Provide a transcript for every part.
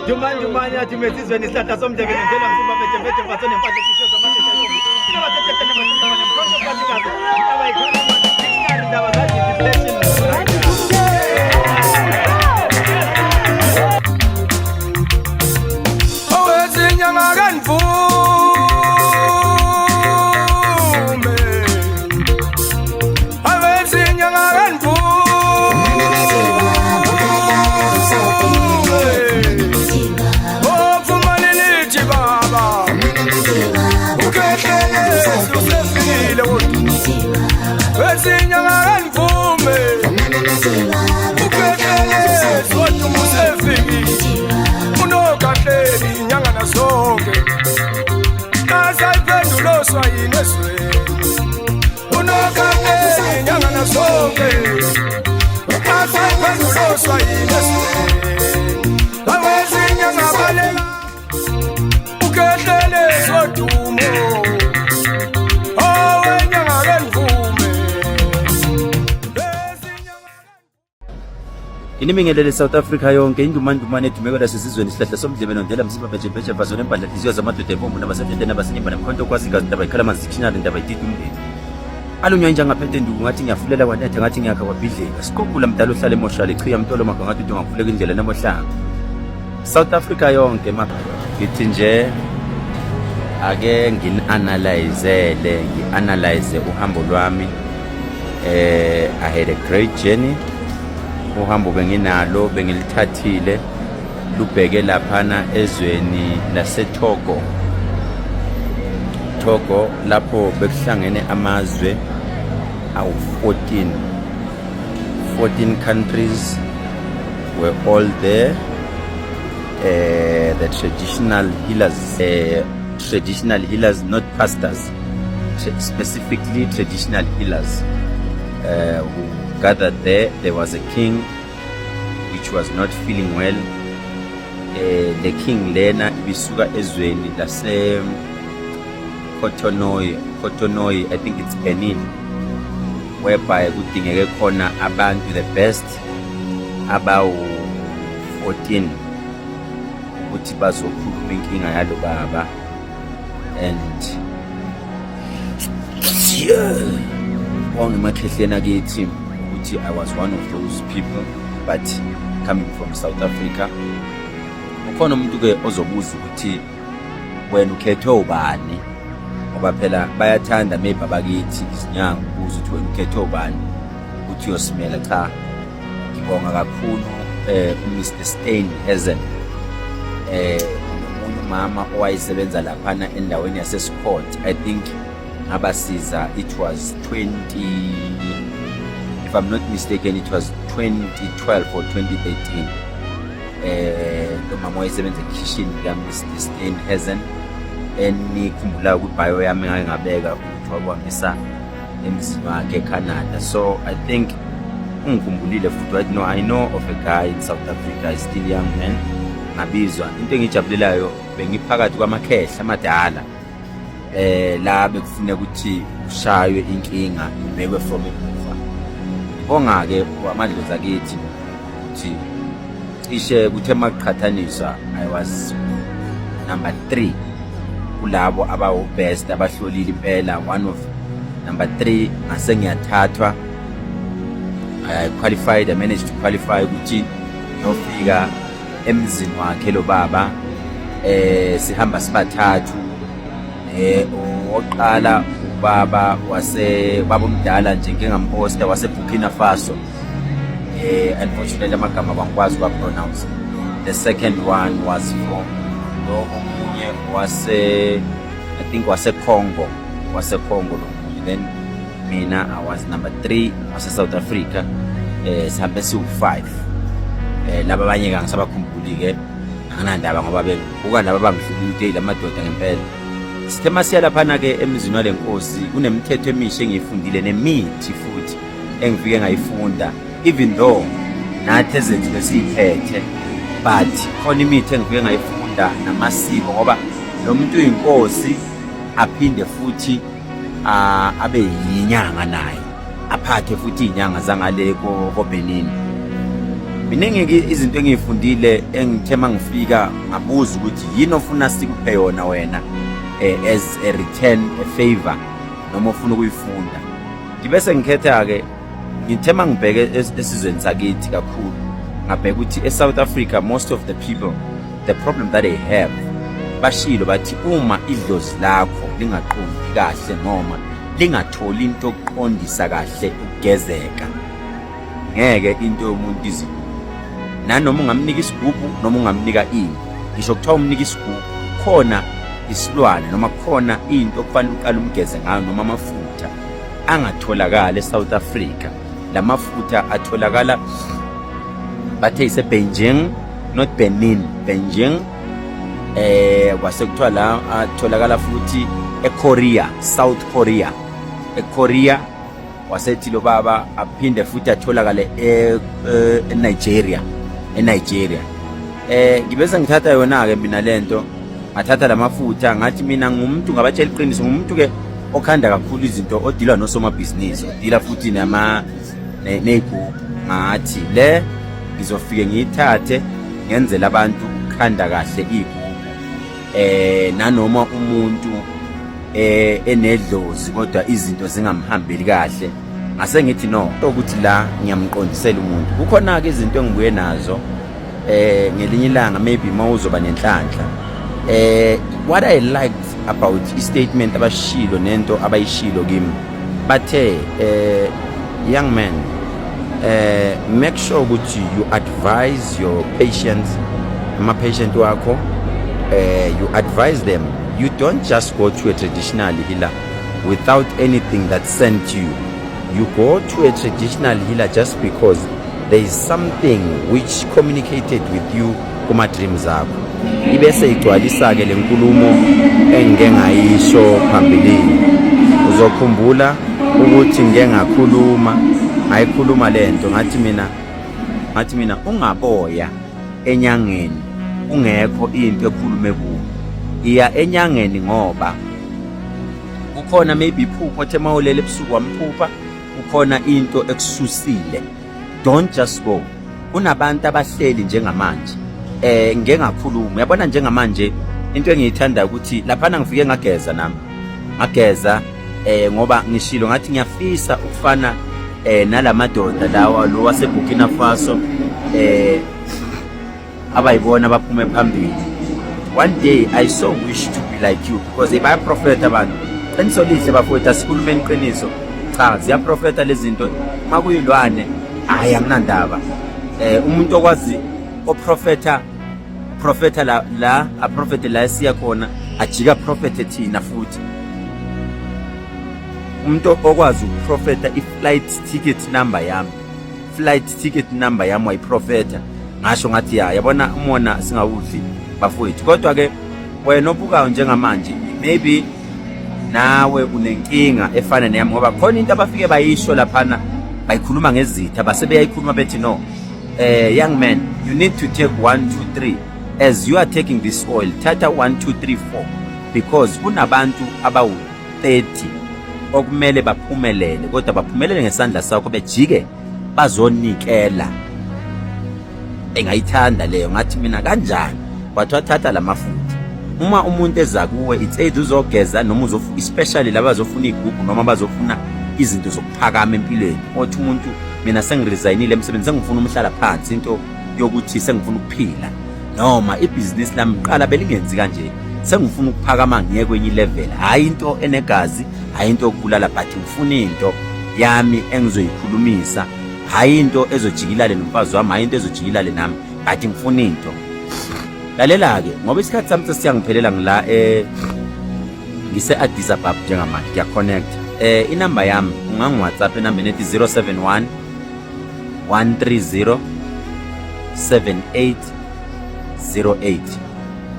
Dumani dumani athi mesizweni isihlahla somndebe nendlela mzimba bethe bethe mfatho nempahla esisho zamathe Owezinyanga kanvume Awezinyanga kanvume Ophuma lelithi baba Ukhehlelezi usefile Wezinyanga kanvume Ukhehlelezi waduma usefikile Unokahleli inyanga nazonke Kasayiphendulo swayini ezweni Unokahleli inyanga nazonke Kasayiphendulo swayini ezweni Awezinyanga baleka Ukhehlelezi wadumo Owenyanga kanvume Ezinyanga Nginibingelele South Africa yonke indumandumane edumekela lasesizweni isihlahla somdlebe nondela mzimba bheje bheje mfazo nempandla nhliziyo zamadoda ebomvu nabasetete nabasenyimba nemkhonto kwazi igazi ndaba ikhala amanzi dictionary ndaba ititi umndeni alunywa inja ngaphethe induku ngathi ngiyafulela kwanetha ngathi ngiyakha kwabhidleka siqokula mdala uhlala emoshali chiya mtolo maga ngathi uthi ungavuleka indlela namohlanga South Africa yonke ma ngithi nje ake ngini-analyzele ngi-analyze uhambo lwami. I had a great journey. Uhambo benginalo bengilithathile lubheke laphana ezweni laseTogo. Togo lapho bekuhlangene amazwe awu-14. 14 countries were all there. The traditional healers, traditional healers, not pastors, specifically traditional healers who gathered there. There was a king which was not feeling well. The king lena ibisuka ezweni lase Cotonou, Cotonou, I think it's Benin, whereby kudingeke khona abantu the best abawu 14 ukuthi bazokhuluma inkinga yalo baba. And yeah, bonke emakhehleni akithi ukuthi I was one of those people, but coming from South Africa. Ukhona umuntu ke ozobuza ukuthi wena ukhethwe ubani, ngoba phela bayathanda maybe abakithi izinyanga ukubuza ukuthi wena ukhethwe ubani ukuthi uyosimela. Cha, ngibonga kakhulu uMr Steenhuisen, nomunye umama owayesebenza laphana endaweni yaseScott. I think ngabasiza, it was 20, if I'm not mistaken, it was 2012 or 2013. Lo mama wayesebenza ekhishini lika Mr Steenhuisen, enikhumbulayo kwi-bio yami ngake ngabeka ukuthi wakwamisa emzini wakhe eCanada. So I think ungikhumbulile futhi wathi, "No, I know of a guy in South Africa, is still young man." Ngabizwa. Into engijabulelayo, bengiphakathi kwamakhehla amadala la bekufuneka ukuthi ushaywe inkinga ibekwe from emuva. Ngibonga ke amadlozi akithi ukuthi cishe kuthe makuqhathaniswa I was number 3 kulabo abawu best abahlolile impela, one of number 3. Ngase ngiyathathwa, I qualified, I managed to qualify ukuthi ngiyofika emzini wakhe lo baba. Sihamba sibathathu. Oqala ubaba wase baba omdala nje ngike ngamposta wase Burkina Faso. Unfortunately amagama bangikwazi ukuwa pronounce. The second one was from lo omunye wase, I think wase Congo, wase Congo lo munye. Then mina I was number 3 wase South Africa. Sihambe siwu 5. Laba abanye ke angisabakhumbuli ke, anginandaba ngoba bebuka laba bangihlulile ukuthi lamadoda ngempela. Sithe masiya laphana ke emzini wale nkosi, kunemithetho emisha engiyifundile nemithi futhi engifike ngayifunda, even though nathi ezethu besiyiphethe, but khona imithi engifike ngayifunda namasiko, ngoba lo muntu uyinkosi aphinde futhi abe yinyanga naye, aphathe futhi izinyanga zangale ko Benin. Miningi-ke izinto engiyifundile engithe uma ngifika ngabuza ukuthi yini ofuna sikuphe yona wena as a return a favor noma ofuna ukuyifunda. Ngibe sengikhetha-ke, ngithe uma ngibheke esizweni sakithi kakhulu, ngabheka ukuthi e-South Africa most of the people, the problem that they have, bashilo bathi uma idlozi lakho lingaqondi kahle noma lingatholi into yokuqondisa kahle ukugezeka, ngeke into yomuntu izilunge. Nanoma ungamnika isigubhu noma ungamnika ini, ngisho kuthiwa umnika isigubhu, khona isilwane noma khona into okufanele uqale umgeze ngayo noma amafutha angatholakala eSouth Africa. Lamafutha atholakala bathe ise Beijing, not Benin, Beijing. Kwase kuthiwa la atholakala futhi eKorea, South Korea, eKorea. Wasethi lo baba aphinde futhi atholakale eNigeria, eNigeria. Ngibe sengithatha yona ke mina lento, ngathatha lamafutha, ngathi mina ngumuntu, ngabatshela iqiniso, ngumuntu ke okhanda kakhulu izinto, odila nosomabhizinisi, odila futhi nama ney'gubhu. Ngathi le ngizofike ngiyithathe ngenzele abantu ukukhanda kahle iy'gubhu, nanoma umuntu enedlozi kodwa izinto zingamhambeli kahle. Ngase ngithi no, ukuthi la ngiyamqondisela umuntu. Kukhona-ke izinto engibuye nazo ngelinye ilanga, maybe uma uzoba nenhlanhla. What I liked about i-statement abashilo nento abayishilo kimi, bathe young man, make sure ukuthi you advise your patients, ama-patient wakho, you advise them. You don't just go to a traditional healer without anything that sent you. You go to a traditional healer just because there is something which communicated with you kuma dreams akho. Ibese igcwalisa-ke le nkulumo engike ngayisho phambilini. Uzokhumbula ukuthi ngike ngakhuluma, ngayikhuluma lento, ngathi mina ungaboya enyangeni kungekho into ekhulume kuwe. Iya enyangeni ngoba kukhona maybe iphupho othe mawulele ebusuku wamphupha, kukhona into ekususile. Don't just go. Kunabantu abahleli njengamanje, ngeke ngakhuluma, uyabona njengamanje into engiyithanda ukuthi laphana ngifike ngageza nami, ngageza ngoba ngishilo ngathi ngiyafisa ukufana nalamadoda lawa, lo wase Burkina Faso, abayibona baphume phambili. One day I so wish to be like you, because bayaprofeta abantu. Qiniso lihle bafowethu, asikhulumeni iqiniso. Cha, ziyaprofeta lezi zinto. Uma kuyilwane, hayi, anginandaba. Umuntu okwazi oprofeta profeta la la aprofete la esiya khona, ajika profete thina futhi. Umuntu okwazi ukuprofeta i-flight ticket number yami, flight ticket number yami wayiprofeta. Ngasho ngathi ya, yabona, umona singawudli bafowethu. Kodwa ke wena obukayo njengamanje, maybe nawe unenkinga efana neyami, ngoba khona into abafike bayisho laphana, bayikhuluma ngezitha, base beyayikhuluma bethi no, young man, you need to take 1 2 3 as you are taking this oil. Thatha 1 2 3 4 because kunabantu abawu 30 okumele baphumelele, kodwa baphumelele ngesandla sakho, bejike bazonikela. Engayithanda leyo. Ngathi mina kanjani? Kwathiwa thatha lamafutha. Uma umuntu eza kuwe, it's either uzogeza noma uzofu, especially laba bazofuna igubhu noma bazofuna izinto zokuphakama empilweni. Othi umuntu, mina sengiresignile emsebenzini, sengifuna umhlala phansi, into yokuthi sengifuna ukuphila, noma ibhizinisi lami qala belingenzi kanje, sengifuna ukuphakama ngiye kwenye level. Hayi into enegazi, hayi into yokubulala, but ngifuna into yami engizoyikhulumisa, hayi into ezojikilale nomfazi wami, hayi into ezojikilale nami, but ngifuna into. Lalela-ke, ngoba isikhathi sami sesiyangiphelela. Ngila ngise Addis Ababa njengamanje, ngiyaconnect. Inamba yami, ungangi-WhatsApp enambeni ethi 071 130 7808.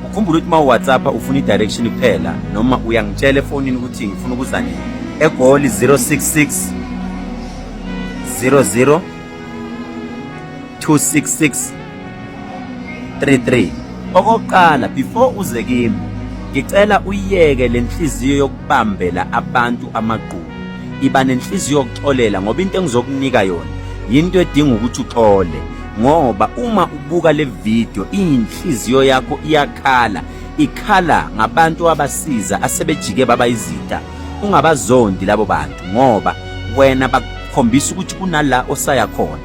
Ukhumbule ukuthi uma uWhatsApp ufuna i-direction kuphela, noma uyangitshela efonini ukuthi ngifuna ukuza nini. EGoli, 066 00 266 33. Okokuqala, before uze kimi, ngicela uyeke lenhliziyo yokubambela abantu amagqubu. Iba nenhliziyo yokuxolela, ngoba into engizokunika yona yinto edinga ukuthi uxole. Ngoba uma ubuka le video inhliziyo yakho iyakhala, ikhala ngabantu abasiza asebejike baba izitha. Ungabazondi labo bantu ngoba wena bakukhombisa ukuthi kunala osaya khona.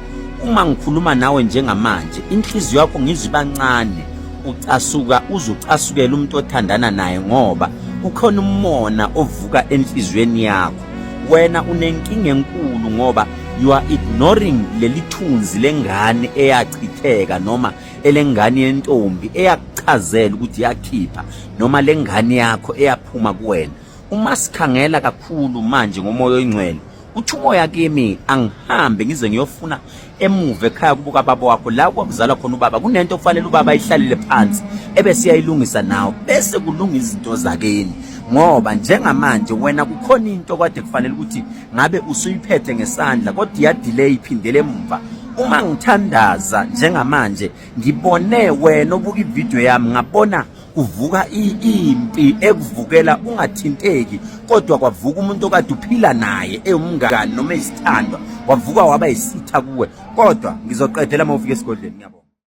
Uma ngikhuluma nawe njengamanje inhliziyo yakho ngizwa ibancane, ucasuka uzucasukela umuntu othandana naye ngoba kukhona umona ovuka enhliziyweni yakho. Wena unenkinga enkulu ngoba you are ignoring leli thunzi lengane eyachitheka noma elengane yentombi eyakuchazela ukuthi yakhipha noma lengane yakho eyaphuma kuwena. Uma sikhangela kakhulu manje ngomoya oyingcwele, uthi umoya kimi angihambe ngize ngiyofuna emuva ekhaya kubuka baba wakho la kwakuzalwa khona ubaba. Kunento okufanele ubaba ayihlalele phansi ebese iyayilungisa nawe, bese kulunga izinto zakeni, ngoba njengamanje wena kukhona into kade kufanele ukuthi ngabe usuyiphethe ngesandla kodwa iyadelay, iphindele emumva. Uma ngithandaza njengamanje ngibone wena obuka ivideo yami, ngabona kuvuka impi ekuvukela ungathinteki, kodwa kwavuka umuntu okade uphila naye ewumngani noma eyisithandwa, wavuka waba yisitha kuwe. Kodwa ngizoqedela uma ufika esigodlweni. Ngiyabonga.